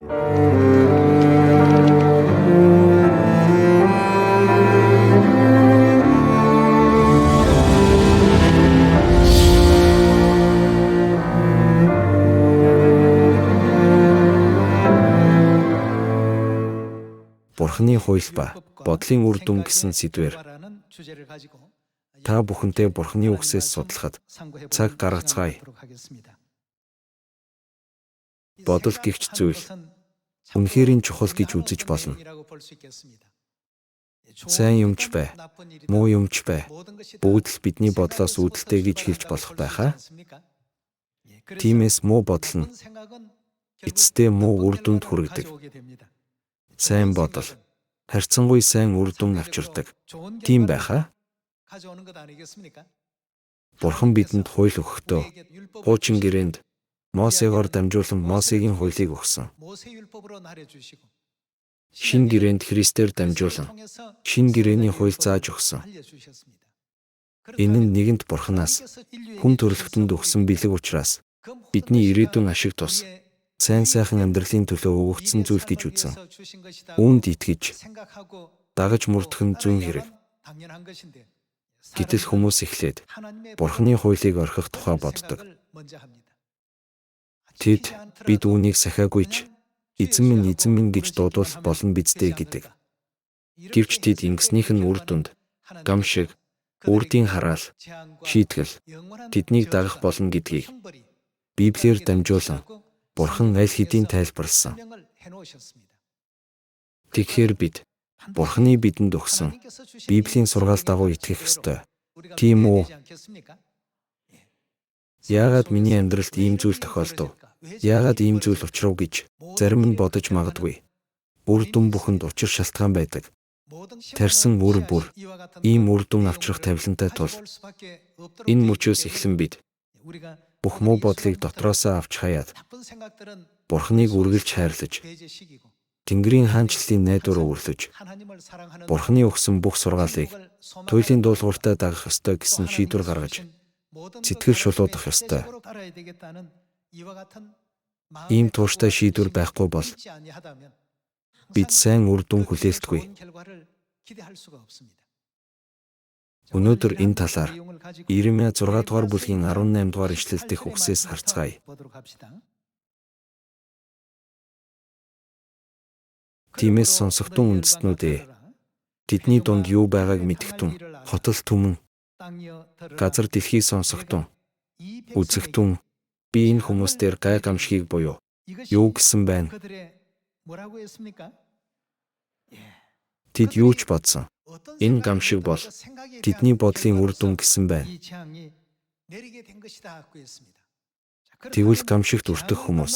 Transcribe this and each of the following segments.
Бурхны хууль ба бодлын үр дүн гэсэн сэдвээр та бүхэнтэй Бурхны үгсээс судлахад цаг гаргацгаая. Бодол гихч зүйл үнэхэрийн чухал гэж үзэж болно. Сайн юмч бай, муу юмч бай, бүгд л бидний бодлоос үүдэлтэй гэж хэлж болох байхаа. Тиймээс муу бодол нь эцэстээ муу үр дүнд хүргэдэг. Сайн бодол харьцангуй сайн үр дүн авчирдаг. Тийм байхаа. Бурхан бидэнд хууль өгөхдөө хуучин гэрээнд Мосегоор дамжуулан Мосегийн хуулийг өгсөн. Шинэ гэрээнд Христээр дамжуулан шинэ гэрээний хууль зааж өгсөн. Энэ нь нэгэнт Бурханаас хүн төрөлхтөнд өгсөн бэлэг учраас бидний ирээдүйн ашиг тус сайн сайхан амьдралын төлөө өгөгдсөн зүйл гэж үзэн үүнд итгэж дагаж мөрдөх нь зүүн хэрэг. Гэтэл хүмүүс эхлээд Бурханы хуулийг орхих тухай боддог. Тэд бид үүнийг сахиагүй ч эзэн минь эзэн минь гэж дуудвал болно биз дээ гэдэг. Гэвч тэд ингэснийх нь үр дүнд гам шиг үрдийн хараал, шийтгэл тэднийг дагах болно гэдгийг Библиэр дамжуулан Бурхан аль хэдийн тайлбарласан. Тэгэхээр бид Бурханы бидэнд өгсөн Библийн сургаал дагуу итгэх ёстой. Тийм үү? Яагаад миний амьдралд ийм зүйл тохиолдов? Яагаад ийм зүйл учрав гэж зарим нь бодож магадгүй. Үр дүн бүхэнд учир шалтгаан байдаг. Тарьсан үр бүр ийм үр дүн авчрах тавилантай тул энэ мөчөөс эхлэн бид бүх муу бодлыг дотроосоо авч хаяад Бурханыг үргэлж хайрлаж, Тэнгэрийн хаанчлалын найдвар өвөрлөж, Бурханы өгсөн бүх сургаалыг туйлын дуулууртай дагах ёстой гэсэн шийдвэр гаргаж, сэтгэл шулуудах ёстой. Ийм тууштай шийдвэр байхгүй бол бид сайн үр дүн хүлээлтгүй. Өнөөдөр энэ талаар Иремья 6 дугаар бүлгийн 18 дугаар ишлэл дэх үгсээс харцгаая. Тиймээс сонсогдсон үндэстнүүд ээ, тэдний дунд юу байгааг мэдхтун, хотол түмэн, газар дэлхий сонсогдсон, үзэгтэн, би энэ хүмүүс дээр гай гамшигыг буюу юу гэсэн байна? Тэд юу ч бодсон. Энэ гамшиг бол тэдний бодлын үр дүн гэсэн байна. Тэгвэл гамшигт өртөх хүмүүс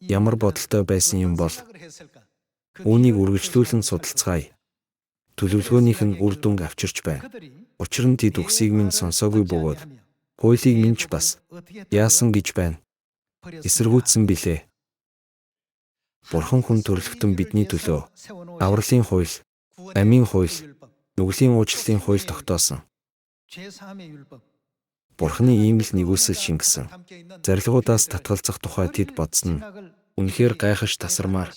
ямар бодолтой байсан юм бол үүнийг үргэлжлүүлэн судалцгаая. Төлөвлөгөөнийх нь үр дүнг авчирч байна. Учир нь тэд үгсийг минь сонсоогүй бөгөөд хуулийг минь ч бас яасан гэж байна. Эсэргүүцсэн билээ. Бурхан хүн төрөлхтөн бидний төлөө авралын хууль, амийн хууль, нүглийн уучлалын хууль тогтоосон. Бурханы ийм л нэгүсэл шингэсэн. Зарилгуудаас татгалзах тухай тэд бодсон нь үнэхээр гайхаж тасармаар.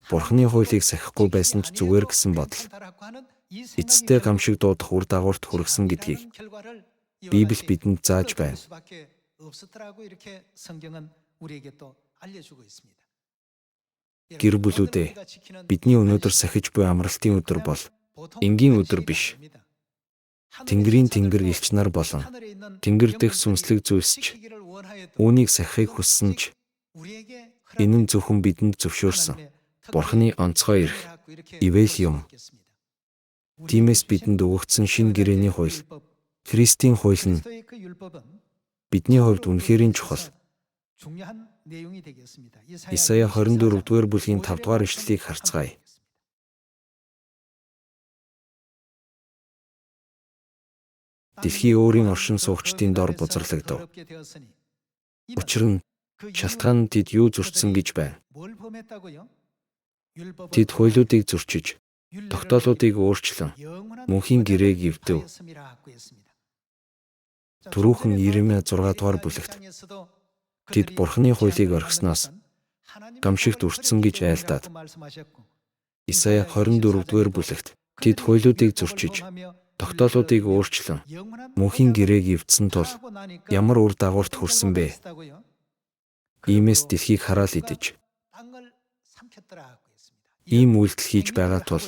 Бурханы хуулийг сахихгүй байсан ч зүгээр гэсэн бодол эцэстээ гамшиг дуудах үр дагаварт хүргэсэн гэдгийг Библи бидэнд зааж байна. Гэр бүлүүдээ, бидний өнөөдөр сахиж буй амралтын өдөр бол энгийн өдөр биш. Тэнгэрийн тэнгэр элч нар болон тэнгэр дэх сүнслэг зүйлс ч үүнийг сахихыг хүссэн ч энэ нь зөвхөн бидэнд зөвшөөрсөн Бурханы онцгой эрх, ивэл юм. Тиймээс бидэнд өгөгдсөн шинэ гэрээний хууль, Христийн хууль нь бидний хувьд үнэхэрийн чухал. Исая 24-р бүлгийн 5 дугаар ишлэлийг харцгаая. Дэлхий өөрийн оршин суугчдын дор бузарлагдав. Учир нь шалтгаан нь тэд юу зөрчсөн гэж байна. Тэд хуулиудыг зөрчиж, тогтоолуудыг өөрчлөн мөнхийн гэрээг эвдэв. Түрүүхэн Иремья 6 дугаар бүлэгт Тэд Бурхны хуулийг орхисноос гамшигт өртсөн гэж айлдаад Исая 24-р бүлэгт тэд хуулиудыг зөрчиж, тогтоолуудыг өөрчлөн мөнхийн гэрээг эвдсэн тул ямар үр дагаварт хүрсэн бэ? Иймээс дэлхийг хараал идэж, ийм үйлдэл хийж байгаа тул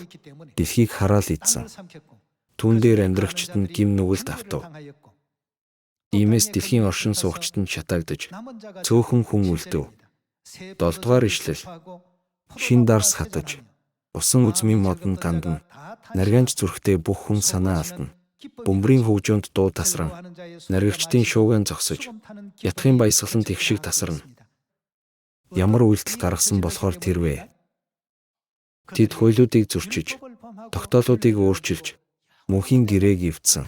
дэлхийг хараал идсэн. Түүн дээр амьдрагчид нь гэм нүгэлд автав. Иймээс дэлхийн оршин суугчид нь шатаагдаж, цөөхөн хүн үлдэв. 7 дугаар ишлэл. Шин дарс хатаж, усан үзмийн модон гандна. Наргаанч зүрхтэй бүх хүн санаа алдна. Бөмбөрийн хөгжөөнд дуу тасран, наргигчдын шуугиан зогсож, ятгахын баясгалан тэгшиг тасарна. Ямар үйлдэл гаргасан болохоор тэр вэ? Тэд хуулиудыг зөрчиж, тогтоолуудыг өөрчилж, мөнхийн гэрээг эвдсэн.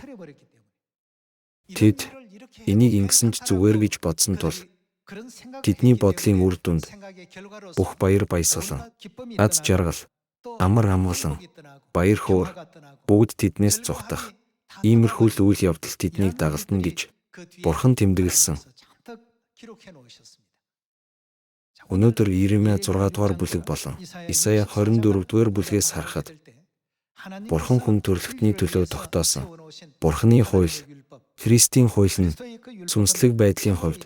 Тэд энийг ингэсэн ч зүгээр гэж бодсон тул тэдний бодлын үр дүнд бүх баяр баясгалан, аз жаргал, амар амгалан, баяр хөөр бүгд тэднээс зугтах. Иймэрхүү л үйл явдал тэднийг дагалдана гэж Бурхан тэмдэглэсэн. Өнөөдөр Иеремиа 6 дугаар бүлэг болон Исая 24 дугаар бүлгээс харахад Бурхан хүн төрөлхтний төлөө тогтоосон Бурханы хууль, Христийн хууль нь сүнслэг байдлын хувьд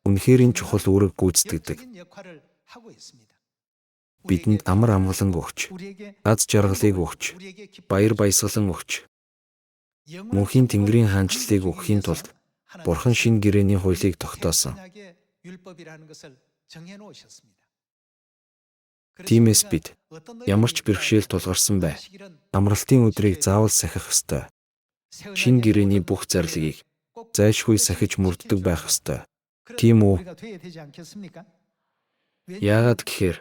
үнэхээрийн чухал үүрэг гүйцэтгэдэг. Бидэнд амар амгалан өгч, аз жаргалыг өгч, баяр баясгалан өгч, мөнхийн Тэнгэрийн хаанчлалыг өгөхийн тулд Бурхан шинэ гэрээний хуулийг тогтоосон. Тиймээс бид ямар ч бэрхшээл тулгарсан бай, амралтын өдрийг заавал сахих ёстой. Шинэ гэрээний бүх зарлигийг зайлшгүй сахиж мөрддөг байх ёстой. Тийм үү? Яагаад гэхээр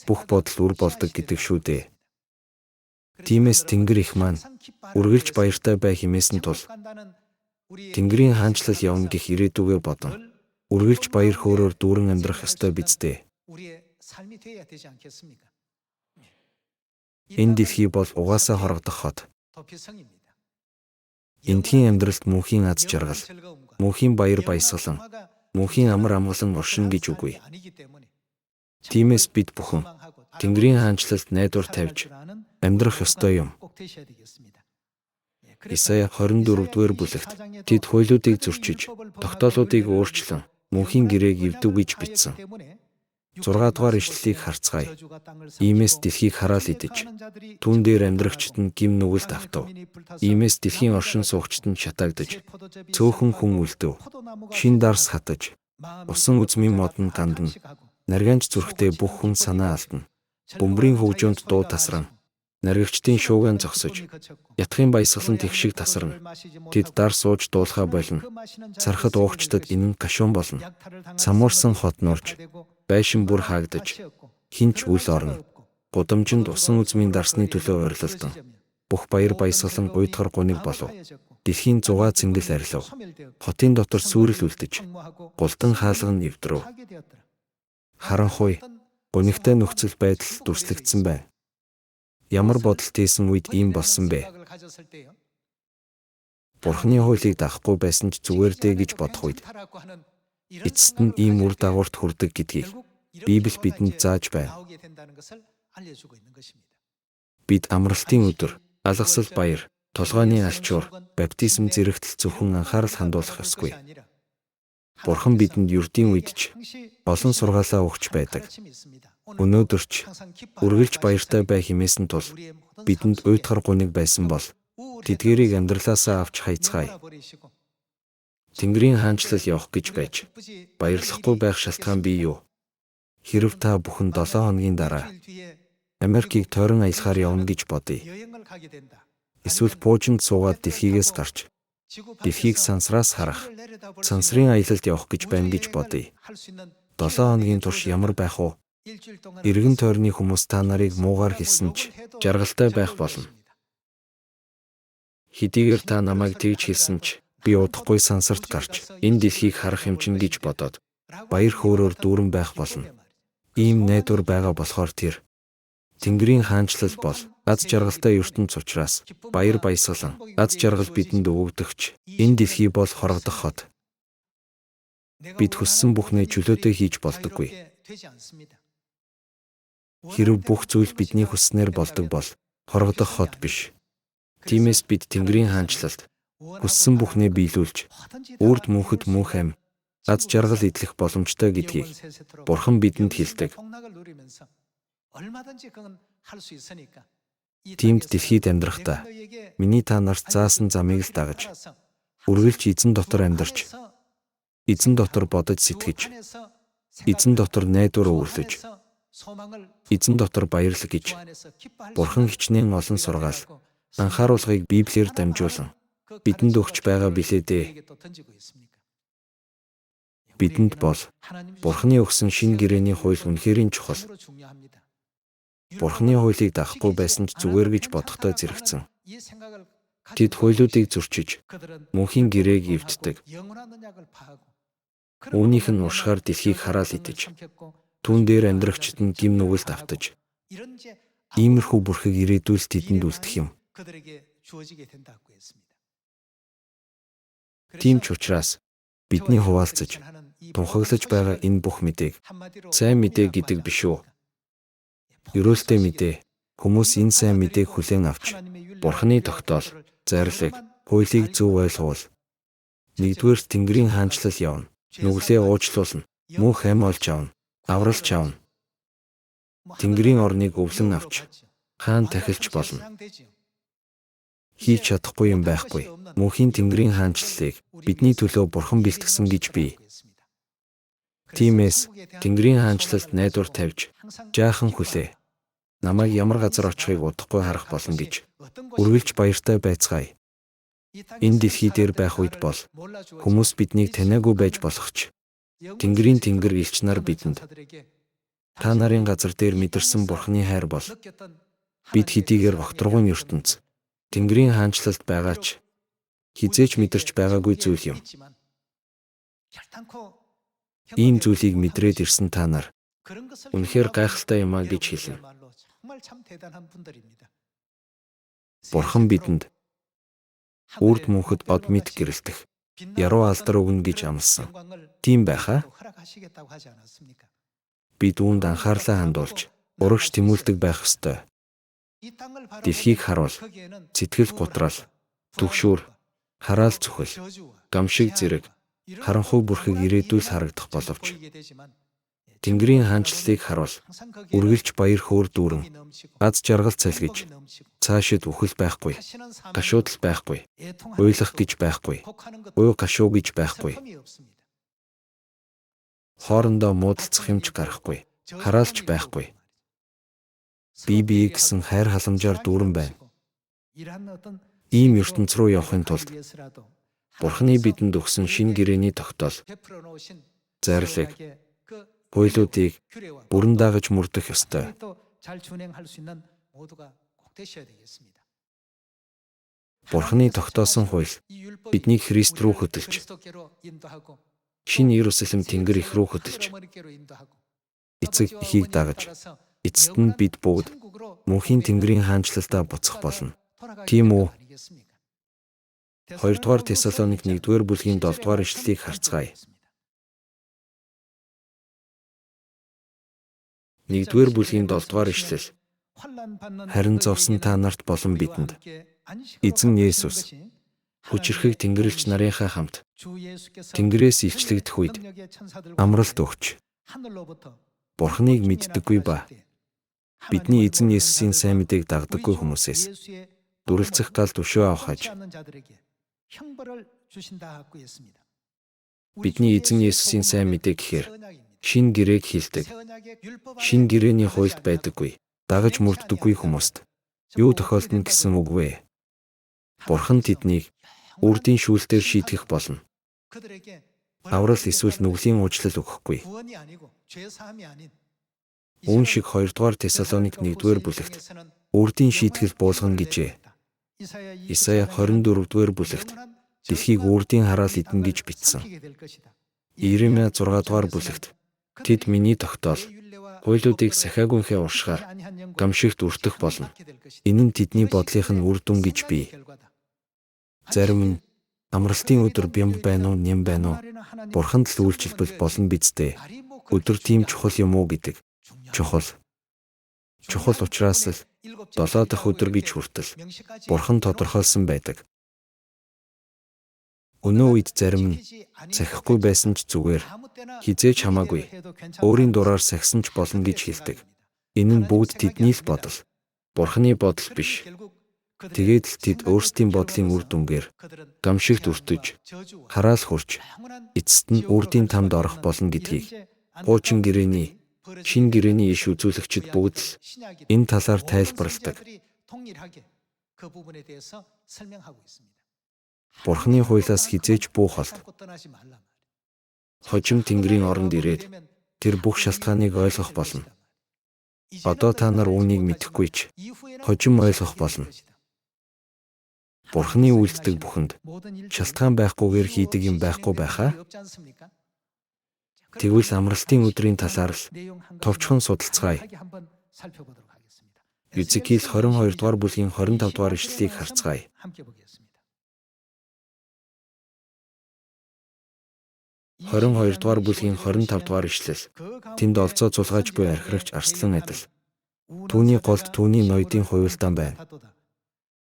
бүх бодол үр болдог гэдэг шүү дээ. Тиймээс Тэнгэр их маань үргэлж баяртай бай хэмээсэн тул Тэнгэрийн хаанчлал явна гэх ирээдүгээ бодон үргэлж баяр хөөрөөр дүүрэн амьдрах ёстой биз дээ. Энэ дэлхий бол угаасаа хорогдох хот. Эндхийн амьдралд мөнхийн аз жаргал, мөнхийн баяр баясгалан, мөнхийн амар амгалан оршино гэж үгүй. Тиймээс бид бүхэн Тэнгэрийн хаанчлалд найдвар тавьж амьдрах ёстой юм. Исая 24-р бүлэгт тэд хуулиудыг зөрчиж, тогтоолуудыг өөрчлөн мөнхийн гэрээг эвдэв гэж бичсэн. 6 дугаар ишлэлийг харцгаая. Иймээс дэлхийг хараал идэж, түүн дээр амьдрагчид нь гэм нүгэлд автав. Иймээс дэлхийн оршин суугчид нь шатаагдаж, цөөхөн хүн үлдэв. Шин дарс хатаж, усан үзмийн модон гандна. Наргаанч зүрхтэй бүх хүн санаа алдна. Бөмбөрийн хөгжөөнд дуу тасран, наргигчдын шуугиан зогсож, ятгахын баясгалан тэгшиг тасарна. Тэд дар сууж дуулахаа болно. Цархад уугчдад энэ нь гашуун болно. Самуурсан хот нурж, байшин бүр хаагдаж, хэн ч үл орно. Гудамжинд усан үзмийн дарсны төлөө орилолдон. Бүх баяр баясгалан уйдгар гуниг болов. Дэлхийн зугаа цэнгэл арилав. Хотын дотор сүрэл үлдэж, гулдан хаалга нь эвдрв. Харанхуй, гунигтай нөхцөл байдал дүрслэгдсэн байна. Ямар бодолт хийсэн үед ийм болсон бэ? Бурхны хуулийг дагахгүй байсан ч зүгээр дээ гэж бодох үед эцэст нь ийм үр дагаварт хүрдэг гэдгийг Библи бидэнд зааж байна. Бид амралтын өдөр, алгасал баяр, толгойн алчуур, баптизм зэрэгтэл зөвхөн анхаарал хандуулах ёсгүй. Бурхан бидэнд ердийн үед ч олон сургаалаа өгч байдаг. Өнөөдөр ч үргэлж баяртай бай хэмээсэн тул бидэнд уйдгар гуниг байсан бол тэдгээрийг амьдралаасаа авч хайцгаая. Тэнгэрийн хаанчлал явах гэж байж баярлахгүй байх шалтгаан бий юу? Хэрв та бүхэн 7 хоногийн дараа Америкийг тойрон аялахаар явна гэж бодъё. Эсвэл пуужинд суугаад дэлхийгээс гарч дэлхийг сансраас харах, сансрын аялалд явах гэж байна гэж бодъё. 7 хоногийн турш ямар байх вэ? Эргэн тойрны хүмүүс та нарыг муугаар хэлсэн ч жаргалтай байх болно. Хэдийгээр та намайг тэгж хэлсэн ч би удахгүй сансарт гарч энэ дэлхийг харах юм чинь гэж бодоод баяр хөөрөөр дүүрэн байх болно. Ийм найдвар байгаа болохоор тэр Тэнгэрийн хаанчлал бол аз жаргалтай ертөнц учраас баяр баясгалан аз жаргал бидэнд өгөгдөгч энэ дэлхий бол хорогдох хот. Бид хүссэн бүхнээ чөлөөтэй хийж болдоггүй. Хэрв бүх зүйл бидний хүссэнээр болдог бол хорогдох хот биш. Тиймээс бид Тэнгэрийн хаанчлалд хүссэн бүхнээ биелүүлж, үрд мөнхөд мөнх ам, аз жаргал эдлэх боломжтой гэдгийг Бурхан бидэнд хэлдэг. Тиймд дэлхийд амьдрахдаа миний та нарт заасан замыг л дагаж, үргэлж эзэн дотор амьдарч, эзэн дотор бодож сэтгэж, эзэн дотор найдвар өвөрлөж, эзэн дотор баярлаг гэж Бурхан хичнээн олон сургаал, анхааруулгыг Библиэр дамжуулан бидэнд өгч байгаа билээ дээ. Бидэнд бол Бурханы өгсөн шинэ гэрээний хууль үнэхэрийн чухал. Бурханы хуулийг дагахгүй байсан ч зүгээр гэж бодохтой зэрэгцэн. Тэд хуулиудыг зөрчиж, мөнхийн гэрээг эвддэг. Үүнийх нь уршгаар дэлхийг хараал идэж, түүн дээр амьдрагчид нь гим нүгэлд автаж, иймэрхүү бүрхэг ирээдүй л тэдэнд үлдэх юм. Тийм ч учраас бидний хуваалцаж, тунхаглаж байгаа энэ бүх мэдээг сайн мэдээ гэдэг биш үү? Ерөөлтэй мэдээ. Хүмүүс энэ сайн мэдээг хүлээн авч Бурханы тогтоол, зарлиг, хуулийг зөв ойлговол нэгдүгээр Тэнгэрийн хаанчлал явна. Нүглээ уучлуулна, мөнх ам олж авна, авралч авна. Тэнгэрийн орныг өвлөн авч хаан тахилч болно. Хийж чадахгүй юм байхгүй. Мөнхийн Тэнгэрийн хаанчлалыг бидний төлөө Бурхан бэлтгэсэн гэж бий. Тиймээс Тэнгэрийн хаанчлалд найдвар тавьж жаахан хүлээ. Намайг ямар газар очихыг удахгүй харах болно гэж үргэлж баяртай байцгаая. Энэ дэлхий дээр байх үед бол хүмүүс биднийг таниагүй байж болох ч Тэнгэрийн Тэнгэр элч нар бидэнд та нарын газар дээр мэдэрсэн Бурханы хайр бол бид хэдийгээр огторгуйн ертөнц Тэнгэрийн хаанчлалд байгаа ч хэзээ ч мэдэрч байгаагүй зүйл юм. Ийм зүйлийг мэдрээд ирсэн та нар үнэхээр гайхалтай юм а гэж хэлнэ. Бурхан бидэнд үрд мөнхөд од мэд гэрэлтэх яруу алдар өгнө гэж амласан. Тийм байхаа. Бид үүнд анхаарлаа хандуулж урагш тэмүүлдэг байх ёстой. Дэлхийг харуул, сэтгэл гутрал, түгшүүр, хараал цөхөл, гамшиг зэрэг харанхуй бүрхэг ирээдүй л харагдах боловч Тэнгэрийн хаанчлалыг харуул, үргэлж баяр хөөр дүүрэн, аз жаргал цалгиж, цаашид үхэл байхгүй, гашуудал байхгүй, уйлах гэж байхгүй, уй гашуу гэж байхгүй. Хоорондоо муудалцах юм ч гарахгүй, хараалч байхгүй. Бие бие гэсэн хайр халамжаар дүүрэн байна. Ийм ертөнц рүү явахын тулд Бурханы бидэнд өгсөн шинэ гэрээний тогтоол, зарлиг, хуулиудыг бүрэн дагаж мөрдөх ёстой. Бурханы тогтоосон хууль биднийг Христ рүү хөтөлж, шинэ Иерусалим Тэнгэр их рүү хөтөлж, эцэг эхийг дагаж, эцэст нь бид бүгд мөнхийн Тэнгэрийн хаанчлалдаа буцах болно. Тийм үү? 2-р Тесалоник 1-р бүлгийн 7-р ишлэлийг харцгаая. 1-р бүлгийн 7-р ишлэл. Харин зовсон та нарт болон бидэнд Эзэн Есүс хүчирхэг Тэнгэрлэгч нарынхаа хамт Тэнгэрээс илчлэгдэх үед амралт өгч Бурханыг мэддэггүй ба бидний Эзэн Есүсийн сайн мэдээг дагдаггүй хүмүүсээс дүрэлцэх гал өшөө авах аж бидний Эзэн Есүсийн сайн мэдээ гэхээр шинэ гэрээг хэлдэг. Шинэ гэрээний хуульд байдаггүй, дагаж мөрддөггүй хүмүүст юу тохиолдоно гэсэн үг вэ? Бурхан тэднийг үрдийн шүүлтээр шийтгэх болно. Аврал эсвэл нүглийн уучлал өгөхгүй. Үүн шиг 2-р Тесалоник 1-р бүлэгт үрдийн шийтгэл буулгана гэжээ. Исая 24-р бүлэгт дэлхийг үрдийн хараал идэнэ гэж бичсэн. Иеремья 6-р бүлэгт тэд миний тогтоол хуулиудыг сахиагүйнхээ уршгаар гамшигт өртөх болно. Энэ нь тэдний бодлынх нь үр дүн гэж бий. Зарим нь Амралтын өдөр бямба байна уу, ням байна уу? Бурханд л үйлчилбэл болно биз дээ. Өдөр тийм чухал юм уу гэдэг. Чухал. Чухал учраас л 7 дахь өдөр гэж хүртэл Бурхан тодорхойлсон байдаг. Өнөө үед зарим нь сахихгүй байсан ч зүгээр, хэзээ ч хамаагүй, өөрийн дураар сахисан ч болно гэж хэлдэг. Энэ нь бүгд тэдний л бодол. Бурханы бодол биш. Тэгээд л тэд өөрсдийн бодлын үр дүнгээр гамшигт өртөж, хараал хүрч, эцэст нь үрдийн тамд орох болно гэдгийг хуучин гэрээний, шинэ гэрээний иш үзүүлэгчид бүгд л энэ талаар тайлбарладаг. Бурханы хуулиас хэзээ ч бүү холд. Хожим Тэнгэрийн оронд ирээд тэр бүх шалтгааныг ойлгох болно. Одоо та нар үүнийг мэдэхгүй ч хожим ойлгох болно. Бурханы үйлддэг бүхэнд шалтгаан байхгүйгээр хийдэг юм байхгүй байхаа. Тэгвэл амралтын өдрийн талаар л товчхон судалцгаая. Езекиил 22 дугаар бүлгийн 25 дугаар ишлэлийг харцгаая. 22 дугаар бүлгийн 25 дугаар ишлэл. Тэнд олзоо зулгааж буй архирагч арслан адил. Түүний голд түүний ноёдын хувилдаан байна.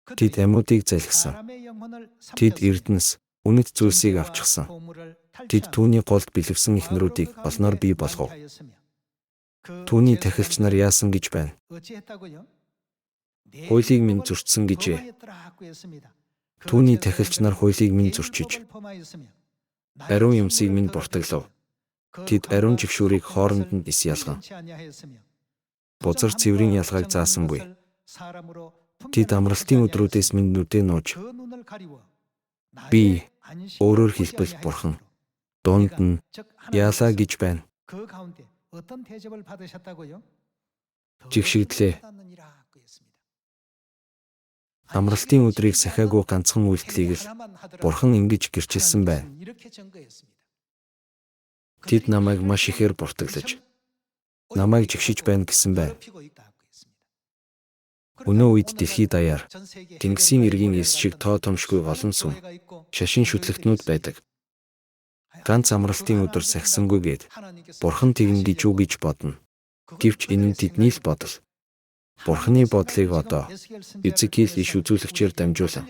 Тэд амьуудыг залхисан. Тэд эрдэнэс үнэт зүйлсийг авчихсан. Тэд түүний голд бэлэвсэн эхнэрүүдийг олноор бий болгов. Түүний тахилч нар яасан гэж байна? Хуулийг минь зөрчсөн гэжээ. Түүний тахилч нар хуулийг минь зөрчиж, ариун юмсыг минь буртаглав. Тэд ариун жигшүүрийг хооронд нь ис ялган. Бузар цэврийн ялгааг заасангүй. Тэд амралтын өдрүүдээс минь нүдээ нууж, би өөрөөр хэлбэл Бурхан дунд нь яалаа гэж байна. Жигшигдлээ. Амралтын өдрийг сахиагүй ганцхан үйлдэлийг л Бурхан ингэж гэрчилсэн байна. Тэд намайг маш ихээр буртаглаж, намайг жигшиж байна гэсэн байна. Өнөө үед дэлхий даяар Тэнгисийн эргийн эс шиг тоо томшгүй олон сүм, шашин шүтлэгтнүүд байдаг. Ганц амралтын өдөр сахисангүй гээд Бурхан тэгнэ гэж үү гэж бодно. Гэвч энэ нь тэдний л бодол. Бурханы бодлыг одоо Езекиил иш үзүүлэгчээр дамжуулан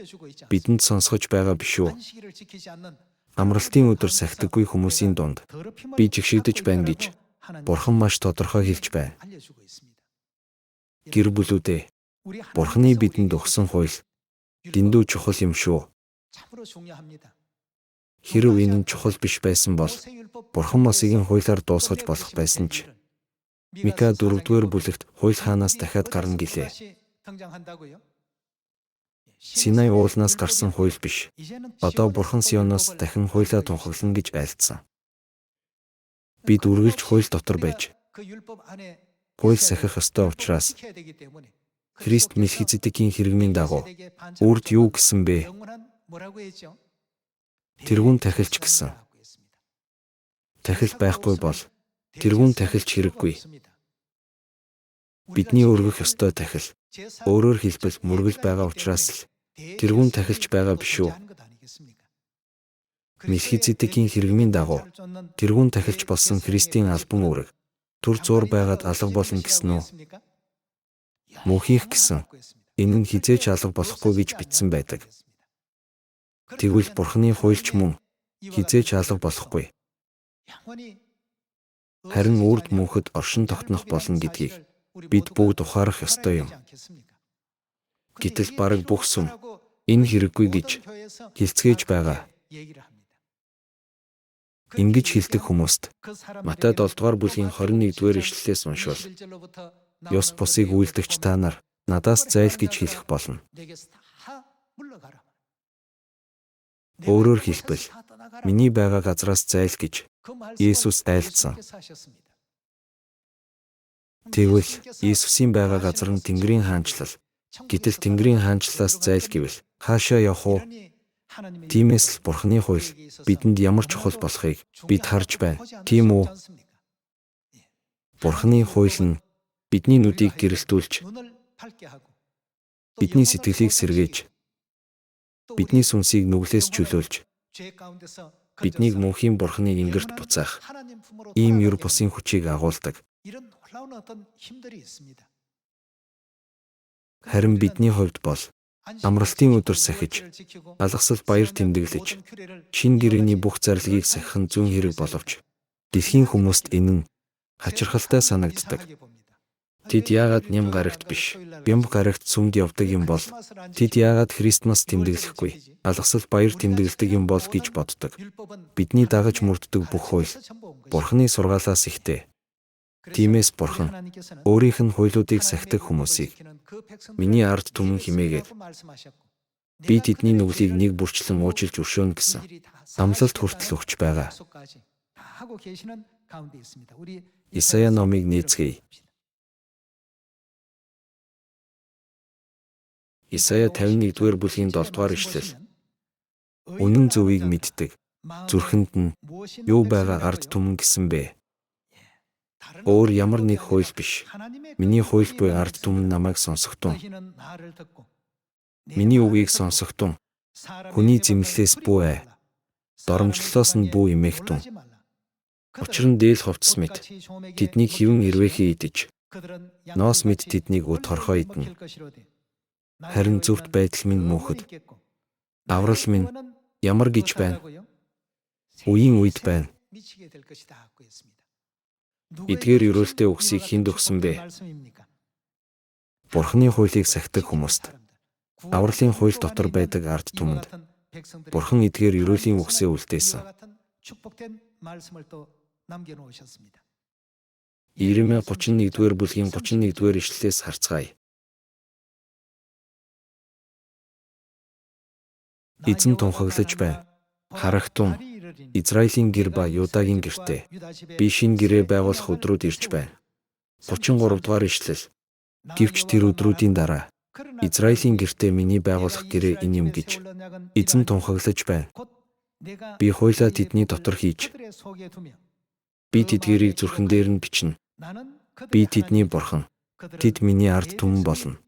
бидэнд сонсгож байгаа биш үү? Амралтын өдөр сахидаггүй хүмүүсийн дунд би жигшигдэж байна гэж Бурхан маш тодорхой хэлж байна. Гэр бүлүүдээ, Бурханы бидэнд өгсөн хууль дэндүү чухал юм шүү. Хэрв энэ нь чухал биш байсан бол Бурхан Мосегийн хуулиар дуусгаж болох байсан ч Мика 4-р бүлэгт хууль хаанаас дахиад гарна гэлээ. Синай уулнаас гарсан хууль биш. Одоо Бурхан Сионоос дахин хуулиа тунхаглана гэж айлдсан. Бид үргэлж хууль дотор байж, хууль сахих ёстой учраас Христ Мелхизедекийн хэргмийн дагуу үрд юу гэсэн бэ? Тэргүүн тахилч гэсэн. Тахил байхгүй бол тэргүүн тахилч хэрэггүй. Бидний өргөх ёстой тахил, өөрөөр хэлбэл мөргөл байгаа учраас л тэргүүн тахилч байгаа биш үү? Мелхизедекийн хэргмийн дагуу тэргүүн тахилч болсон Христийн албан үүрэг түр зуур байгаад алга болно гэсэн үү? Мөнхийнх гэсэн. Энэ нь хэзээ ч алга болохгүй гэж бичсэн байдаг. Тэгвэл Бурханы хуульч мөн хэзээ ч алга болохгүй. Харин үрд мөнхөд оршин тогтнох болно гэдгийг бид бүгд ухаарах ёстой юм. Гэтэл бараг бүх сүм энэ хэрэггүй гэж хэлцээж байгаа. Ингэж хэлдэг хүмүүст Матай 7 дугаар бүлгийн 21 дугаар ишлэлээс уншвал ёс бусыг үйлдэгч та нар надаас зайл гэж хэлэх болно. Өөрөөр хэлбэл миний байгаа газраас зайл гэж Иесус айлдсан. Тэгвэл Иесусийн байгаа газар нь Тэнгэрийн хаанчлал. Гэтэл Тэнгэрийн хаанчлалаас зайл гэвэл хаашаа явах уу? Тиймээс л Бурханы хууль бидэнд ямар чухал болохыг бид харж байна. Тийм үү? Бурханы хууль нь бидний нүдийг гэрэлтүүлж, бидний сэтгэлийг сэргээж, Бидний сүнсийг нүглээс чөлөөлж, биднийг мөнхийн Бурханы ингэрт буцаах ийм ер бусын хүчийг агуулдаг. Харин бидний хувьд бол амралтын өдөр сахиж, алгасал баяр тэмдэглэж, шинэ гэрээний бүх зарлагийг сахих нь зүүн хэрэг боловч дэлхийн хүмүүст энэ нь хачирхалтай санагддаг. Тэд яагаад ням гарагт биш, бямба гарагт сүмд явдаг юм бол, тэд яагаад Христмас тэмдэглэхгүй, алгасал баяр тэмдэглэдэг юм бол гэж боддог. Бидний дагаж мөрддөг бүх хууль Бурханы сургаалаас ихтэй. Тиймээс Бурхан өөрийнх нь хуулиудыг сахидаг хүмүүсийг миний ард түмэн химээгээд би тэдний нүглийг нэг бүрчлэн уучлж өршөөнө гэсэн амлалт хүртэл өгч байгаа. Исая номыг нээцгээе. Исая 51-р бүлгийн 7-р ишлэл. Үнэн зөвийг мэддэг, зүрхэнд нь юу байгаа ард түмэн гэсэн бэ? Өөр ямар нэг хууль биш. Миний хууль буй ард түмэн намайг сонсохтун. Миний үгийг сонсохтун. Хүний зэмлэлээс бүү ай. Доромжлолоос нь бүү эмээхтун. Учир нь дээл хувцас мэт тэднийг хэвэн эрвээхэй идэж, ноос мэт тэднийг өд хорхоо идэнэ. Харин зөвхт байдал минь мөнхөд, аврал минь ямар гэж байна? Үеийн үед байна. Эдгээр ерөөлтэй үгсийг хүнд өгсөн бэ? Бурхны хуулийг сахидаг хүмүүст, авралын хууль дотор байдаг ард түмэнд Бурхан эдгээр ерөөлийн үгсээ үлдээсэн. Иеремья 31-р бүлгийн 31-р ишлэлээс харцгаая. Эзэн тунхаглаж байна. Харагтун, Израилийн гэр ба Юдагийн гэртээ би шинэ гэрээ байгуулах өдрүүд ирж байна. 33-р ишлэл. Гэвч тэр өдрүүдийн дараа Израилийн гэртээ миний байгуулах гэрээ энэ юм гэж Эзэн тунхаглаж байна. Би хуулиа тэдний дотор хийж, би тэдгэрийг зүрхэн дээр нь бичнэ. Би тэдний бурхан, тэд миний ард түмэн болно.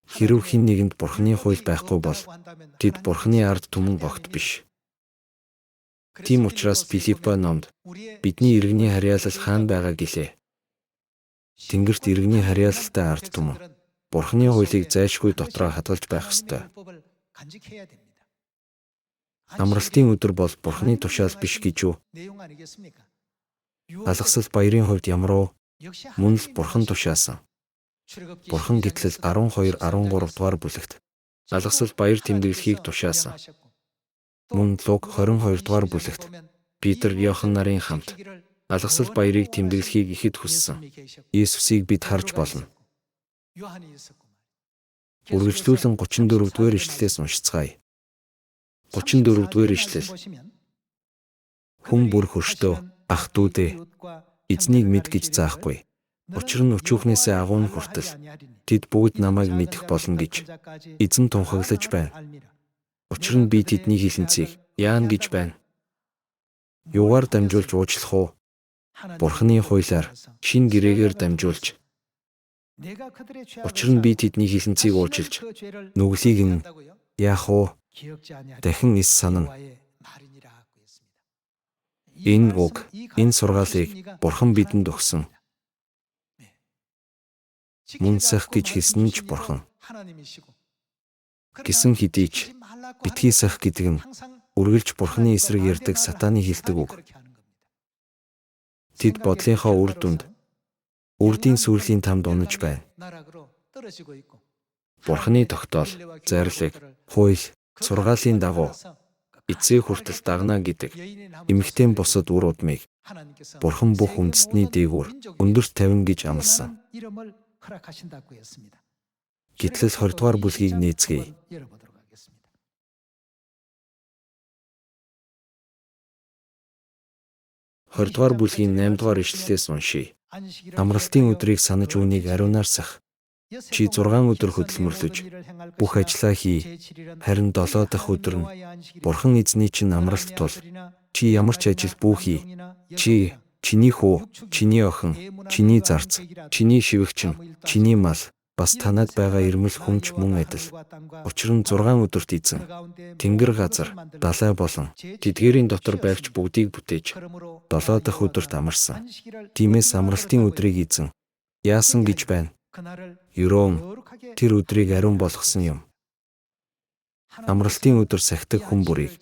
Хэрв хэн нэгэнд бурханы хууль байхгүй бол тэд бурханы ард түмэн огт биш. Тийм учраас Филиппо номд бидний иргэний харьяалал хаана байгаа гэлээ. Тэнгэрт иргэний харьяалалтай ард түмэн бурханы хуулийг зайлшгүй дотроо хадгалж байх ёстой. Амралтын өдөр бол бурханы тушаал биш гэж юу? Алгасал баярын хувьд ямар уу? Мөн л бурхан тушаасан. Бурхан гэтлэл 12 13 дугаар бүлэгт алгасал баяр тэмдэглэхийг тушаасан. Мөн Луг 22 дугаар бүлэгт Питер Иохан нарын хамт алгасал баярыг тэмдэглэхийг ихэд хүссэн. Иесусыг бид харж болно. Үргэлжлүүлэн 34 дугаар ишлэлээс уншицгаая. 34 дугаар ишлэл. Хүн бүр хөрштөө ах дүүдээ эзнийг мэд гэж заахгүй. Учир нь өчүүхнээсээ агуун хүртэл тэд бүгд намайг мэдэх болно гэж эзэн тунхаглаж байна. Учир нь би тэдний хилэнцгийг яана гэж байна. Юугаар дамжуулж уучлах уу? Бурхны хуулиар, шинэ гэрээгээр дамжуулж. Учир нь би тэдний хилэнцгийг уучлж, нүглийг нь яах уу? Дахин эс санана. Энэ үг, энэ сургаалыг Бурхан бидэнд өгсөн. Мөн сах гэж хэлсэн нь ч Бурхан. Гэсэн хэдий ч битгий сах гэдэг нь үргэлж Бурханы эсрэг ярьдаг сатааны хэлдэг үг. Тэд бодлынхоо үр дүнд үрдийн сүрлийн тамд унаж байна. Бурханы тогтоол, зарлиг, хууль, сургаалын дагуу эцээ хүртэл дагна гэдэг эмэгтэйн бусад үр удмыг Бурхан бүх үндэстний дээгүүр өндөрт тавина гэж амласан. Гэтэл 20 дугаар бүлгийг нээцгээе. 20 дугаар бүлгийн 8 дугаар ишлэлээс уншийе. Амралтын өдрийг санаж үүнийг ариунаар сах. Чи 6 өдөр хөдөлмөрлөж бүх ажлаа хий. Харин 7 дахь өдөр нь Бурхан эзний чинь амралт тул чи ямар ч ажил бүү хий. Чи, чиний хүү, чиний охин, чиний зарц, чиний шивэгчин, чиний мал, Бас танад байгаа ирмэл хүн ч мөн адил. Учир нь 6 өдөрт эзэн тэнгэр газар, далай болон тэдгээрийн дотор байвч бүгдийг бүтээж 7 дахь өдөрт амарсан. Тиймээс амралтын өдрийг эзэн яасан гэж байна? Ерөөн тэр өдрийг ариун болгосон юм. Амралтын өдөр сахидаг хүн бүрийг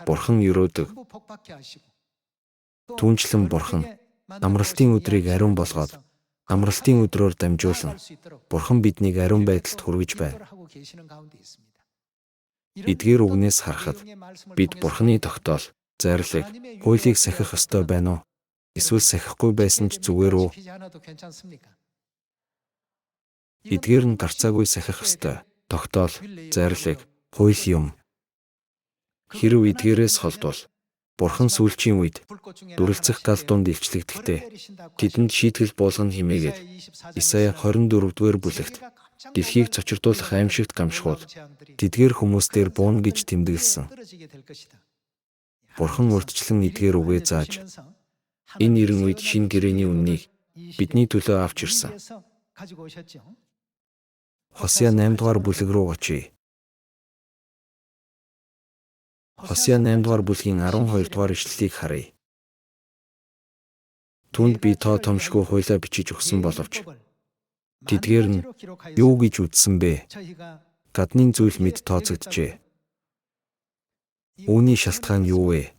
Бурхан ерөөдөг. Түүнчлэн Бурхан амралтын өдрийг ариун болгоод амралтын өдрөөр дамжуулан Бурхан биднийг ариун байдалд хүргэж байна. Эдгээр үгнээс харахад бид Бурханы тогтоол, зарлиг, хуулийг сахих ёстой байна уу? Эсвэл сахихгүй байсан ч зүгээр үү? Эдгээр нь гарцаагүй сахих ёстой тогтоол, зарлиг, хууль юм. Хэрв эдгээрээс холдвол Бурхан сүүлчийн үед дүрэлзэх гал дунд илчлэгдэхдээ тэдэнд шийтгэл буулгана хэмээгээд Исая 24-р бүлэгт дэлхийг цочирдуулах аймшигт гамшгууд тэдгээр хүмүүс дээр бууна гэж тэмдэглэсэн. Бурхан урьдчилан эдгээр үгээ зааж энэ эрен үед шинэ гэрээний үннийг бидний төлөө авч ирсэн. Хосеа 8 дугаар бүлэг рүү очие. Хосеа 8 дугаар бүлгийн 12 дугаар ишлэлийг харъя. Түүнд би тоо томшгүй хуулиа бичиж өгсөн боловч тэдгээр нь юу гэж үзсэн бэ? Гаднын зүйл мэд тооцогджээ. Үүний шалтгаан юу вэ?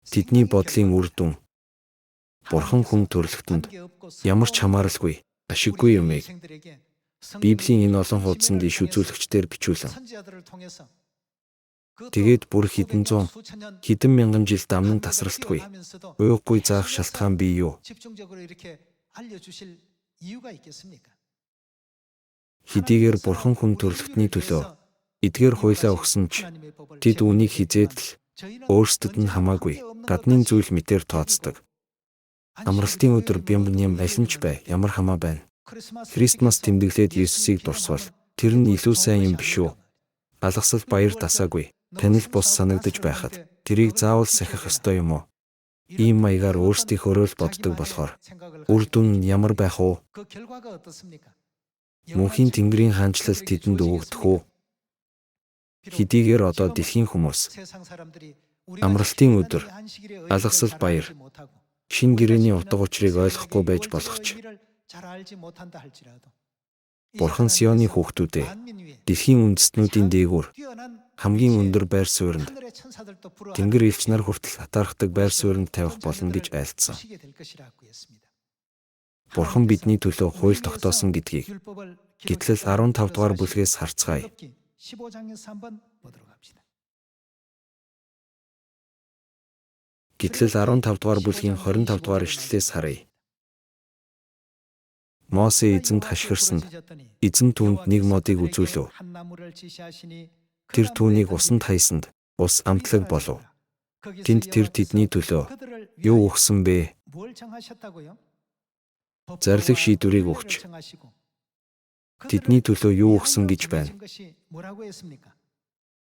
Тэдний бодлын үр дүн Бурхан хүн төрөлхтөнд ямар ч хамааралгүй, ашиггүй юмыг Библийн энэ олон хуудсанд иш үзүүлэгчдээр бичүүлэн. Тэгээд бүр хэдэн зуун, хэдэн мянган жил дамнан тасралтгүй, уйггүй заах шалтгаан бий юу? Хэдийгээр Бурхан хүн төрөлхтний төлөө эдгээр хуулиа өгсөн ч тэд үүнийг хизээд л өөрсдөд нь хамаагүй гаднын зүйл мэтээр тооцдог. Амралтын өдөр бямб ням аль нь ч бай, ямар хамаа байна. Христмас тэмдэглээд Есүсийг дурсвал тэр нь илүү сайн юм биш үү? Алгасал баяр дасаагүй, танил бус санагдаж байхад тэрийг заавал сахих ёстой юм уу? Ийм маягаар өөрсдийнхөөрөө л боддог болохоор үр дүн нь ямар байх вэ? Мөнхийн Тэнгэрийн хаанчлал тэдэнд өгөгдөх үү? Хэдийгээр одоо дэлхийн хүмүүс амралтын өдөр, алгасал баяр, шинэ гэрээний утга учирыг ойлгохгүй байж болох ч Бурхан Сионы хүүхдүүдээ дэлхийн үндэстнүүдийн дээгүүр хамгийн өндөр байр сууринд Тэнгэр элч нар хүртэл атаархдаг байр сууринд тавих болно гэж айлдсан. Бурхан бидний төлөө хууль тогтоосон гэдгийг Гэтлэл 15 дугаар бүлгээс харцгаая. Гэтлэл 15 дугаар бүлгийн 25 дугаар ишлэлээс харъя. Мосе эзэнд хашгирсанд эзэн түүнд нэг модыг үзүүлв. Тэр түүнийг усанд хаясанд ус амтлаг болов. Тэнд тэр тэдний төлөө юу өгсөн бэ? Зарлиг шийдвэрийг өгч тэдний төлөө юу өгсөн гэж байна?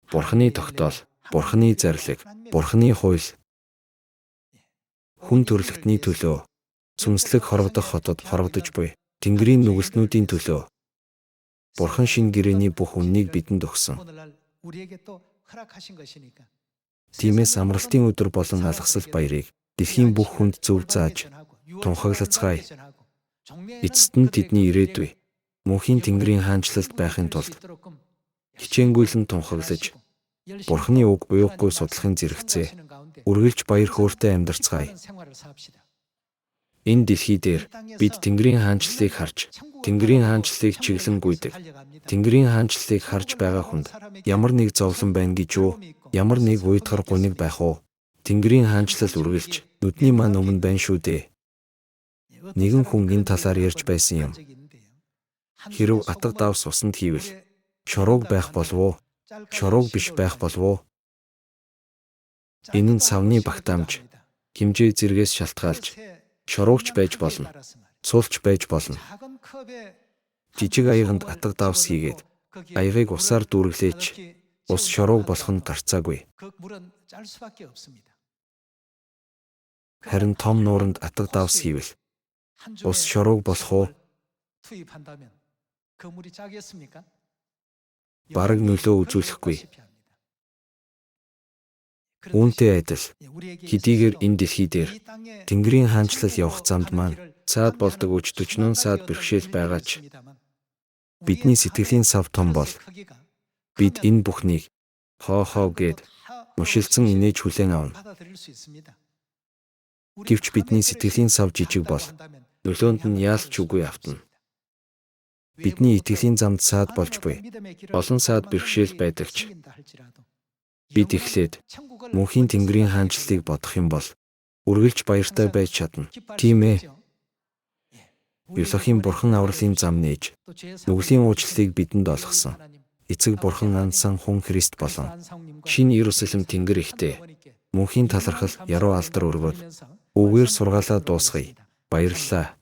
Бурханы тогтоол, Бурханы зарлиг, Бурханы хууль. Хүн төрөлхтний төлөө сүнслэг хорогдох хотод хорогдож буй Тэнгэрийн нүгэлтнүүдийн төлөө Бурхан шинэ гэрээний бүх үннийг бидэнд өгсөн. Тиймээс амралтын өдөр болон алгасал баярыг дэлхийн бүх хүнд зөв зааж тунхаглацгаая. Эцэст нь тэдний ирээдүй мөнхийн Тэнгэрийн хаанчлалд байхын тулд хичээнгүйлэн тунхаглаж Бурханы үг уйггүй судлахын зэрэгцээ үргэлж баяр хөөртэй амьдарцгаая. Энэ дэлхий дээр бид Тэнгэрийн хаанчлалыг харж, Тэнгэрийн хаанчлалыг чиглэн гүйдэг. Тэнгэрийн хаанчлалыг харж байгаа хүнд ямар нэг зовлон байна гэж юу? Ямар нэг уйдгар гуниг байх уу? Тэнгэрийн хаанчлал үргэлж нүдний маань өмнө байна шүү дээ. Нэгэн хүн энэ талаар ярьж байсан юм. Хэрв атга давс усанд хийвэл шороог байх болов уу? Шороог биш байх болов уу? Энэ нь савны багтаамж, хэмжээ зэргээс шалтгаалж шоруугч байж болно, суулч байж болно. Жижиг аяганд атга давс хийгээд аягыг усаар дүүргэлээч ус шорууг болох нь гарцаагүй. Харин том нууранд атга давс хийвэл ус шорууг болох уу? Бараг нөлөө үзүүлэхгүй. Үүнтэй адил хэдийгээр энэ дэлхий дээр Тэнгэрийн хаанчлал явах замд маань саад болдог өч төчнөөн саад бэрхшээл байгаа ч бидний сэтгэлийн сав том бол бид энэ бүхнийг хоо хоо гээд мушилцсан инээж хүлээн авна. Гэвч бидний сэтгэлийн сав жижиг бол нөлөөнд нь яалч үгүй автна. Бидний итгэлийн замд саад болж буй олон саад бэрхшээл байдаг ч бид эхлээд мөнхийн Тэнгэрийн хаанчлалыг бодох юм бол үргэлж баяртай байж чадна. Тийм ээ. Ёлохын бурхан авралын зам нээж нүглийн уучлалыг бидэнд олгосон. Эцэг бурхан ансан хүн Христ болон шинэ Иерусалим Тэнгэр ихтэй мөнхийн талархал яруу алдар өргөөд үгээр сургаалаа дуусгая. Баярлалаа.